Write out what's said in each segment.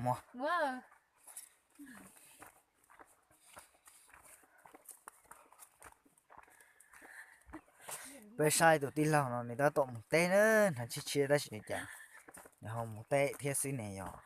Mus. Peb saib tus tij laug no nws tab tom mus teb na, hnav tshiab tshiab tab sis cas nws ho mus teb thiab xwb ne yog.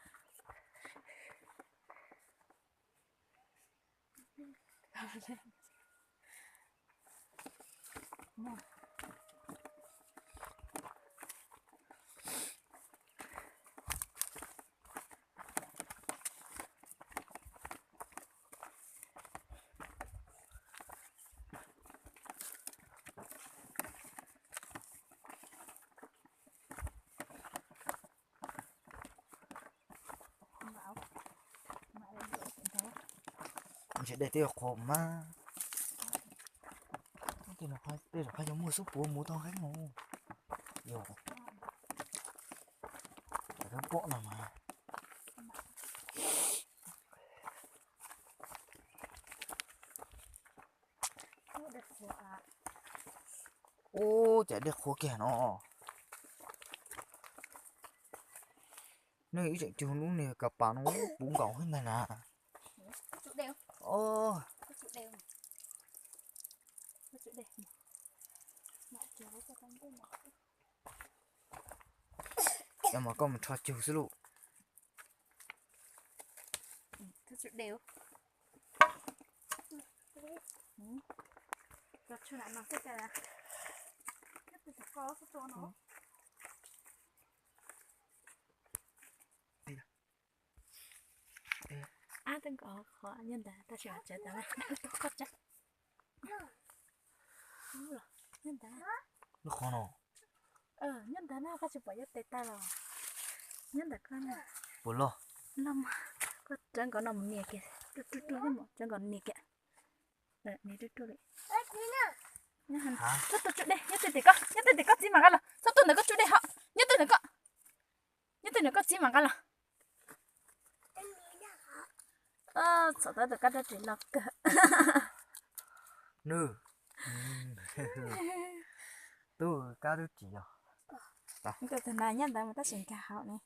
Ntshe dej twb qhuav mas. Tej zaum qhov yuav muaj xub puav mus tau heev no. Yog, pom no mas. Ub, cas dej qhuav kiag no. Nej ib tseem cug lub niag kas pas no puv nkaus heev ntag na. Cov mas koj mus rho cug xwb lauj. Ab, tej nkaus qhov nyob ntawd tab sis mas tseem tawm los, koj tsa. Nyob ntawd. Lub qhov no. Nyob ntawd na, koj tsis pom yuav tes tag los. Nyob ntawd koj na. Puas loj? Loj mas. Koj rab nkaus no mus nias kiag, rub rub rub, rab nkaus nias kiag. Nias rub rub li. Txhob tuaj tsuj dej, nyob twj tim koj, nyob twj tim koj txiv mam nqa los. Txhob tuaj ntawm koj tsuj dej hos, nyob twj ntawm koj, nyob twj ntawm koj txiv mam nqa los. Txhom tau tus kab rab ris loj kawg. Nws, tub kab twb ris los. Tus nas nyob ntawd mas tab sis nkag hauv ne.